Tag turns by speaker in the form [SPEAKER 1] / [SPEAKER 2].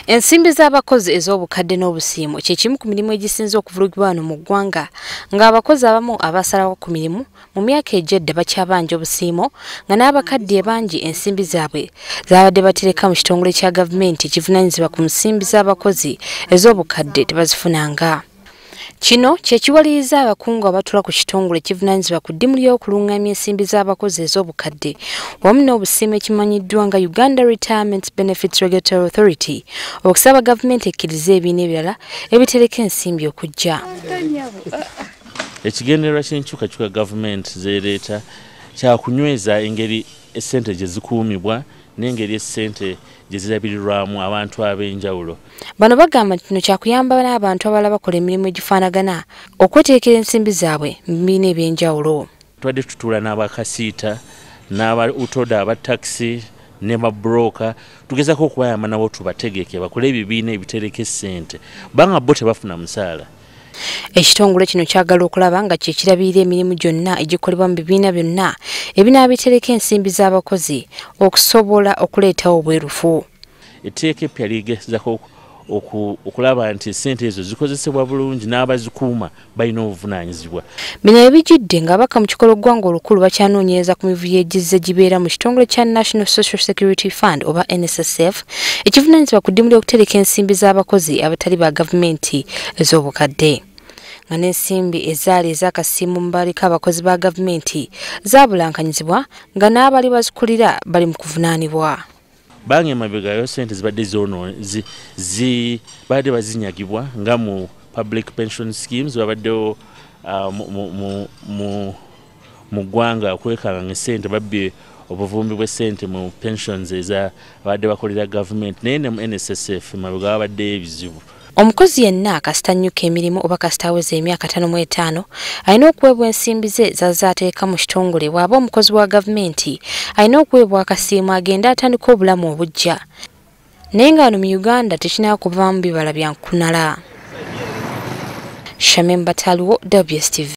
[SPEAKER 1] Ensimbi z'abakozi ez'obukadde n'obusiimo kye kimu ku mirimu egisinze okuvulugibwa wano mu ggwanga, ng'abakozi abamu abasalawo ku mirimu mu myaka egy'edda bakyabanja obusiimo, nga n'abakadde bangi ensimbi zaabwe zaabadde batereka mu kitongole kya gavumenti ekivunaanyizibwa ku nsimbi z'abakozi ez'obukadde tebazifunanga. Kino kye kiwaliriza abakungu abatuula ku kitongole ekivunaanyizibwa ku ddimu ly'okulungamya ensimbi z'abakozi ez'obukadde wamu n'obusiimo ekimanyiddwa nga Uganda Retirement Benefits Regulatory Authority okusaba gavumenti ekkirize ebibiina ebirala ebitereka ensimbi okujja.
[SPEAKER 2] Ekigendererwa ky'enkyukakyuka gavumenti zeereeta kyakunyweza engeri essente gye zikuumibwa n'engeri essente gye zirabirirwamu abantu ab'enjawulo.
[SPEAKER 1] Bano bagamba nti kino kyakuyamba n'abantu abalala bakola emirimu egifaanagana okweterekera ensimbi zaabwe mu bibiina eby'enjawulo.
[SPEAKER 2] Tubadde tutuula n'abakasiita n'aba utoda aba takisi ne baburoka, tugezaako okubayamba nabo tubategeke bakole ebibiina ebitereka essente kubanga bo tebafuna musaala.
[SPEAKER 1] Ekitongole kino kyagala okulaba nga kye kirabirira emirimu gyonna egikolebwa mu bibiina byonna ebinaabitereka ensimbi z'abakozi okusobola okuleetawo obwerufu.
[SPEAKER 2] Etteeka eppya ligezaako okulaba nti essente ezo zikozesebwa bulungi n'abazikuuma balina obuvunaanyizibwa.
[SPEAKER 1] Bino ebijjidde ng'ababaka mu kikolo ggwanga olukulu bakyanoonyereza ku mivuyo egizze gibeera mu kitongole kya National Social Security Fund oba NSSF ekivunaanyizibwa ku ddimu ly'okutereka ensimbi z'abakozi abatali ba gavumenti ez'obukadde, nga n'ensimbi ezaali ez'akasiimo mu baliko abakozi ba gavumenti zaabulankanyizibwa nga n'abali bazikulira bali mu kuvunaanibwa.
[SPEAKER 2] Bange emabega ssente zibadde babadde bazinyagibwa nga mu public pension schemes babaddewo mu ggwanga okwekanga essente babbye obuvumbi bw'essente mu pensions eza abadde bakolera gavumenti, naye ne mu NSSF emabega babaddeyo ebizibu.
[SPEAKER 1] Omukozi yenna kasita annyuka emirimu oba kasita aweza emyaka 55 alina okuweebwa ensimbi ze z'azze ateeka mu kitongole. Bw'aba omukozi wa gavumenti alina okuweebwa akasiimo agende atandike obulamu obuggya, naye nga wano mu Uganda tekinaba kuvaamu bibala bya nkunala. Shamim Bataliwo, WSTV.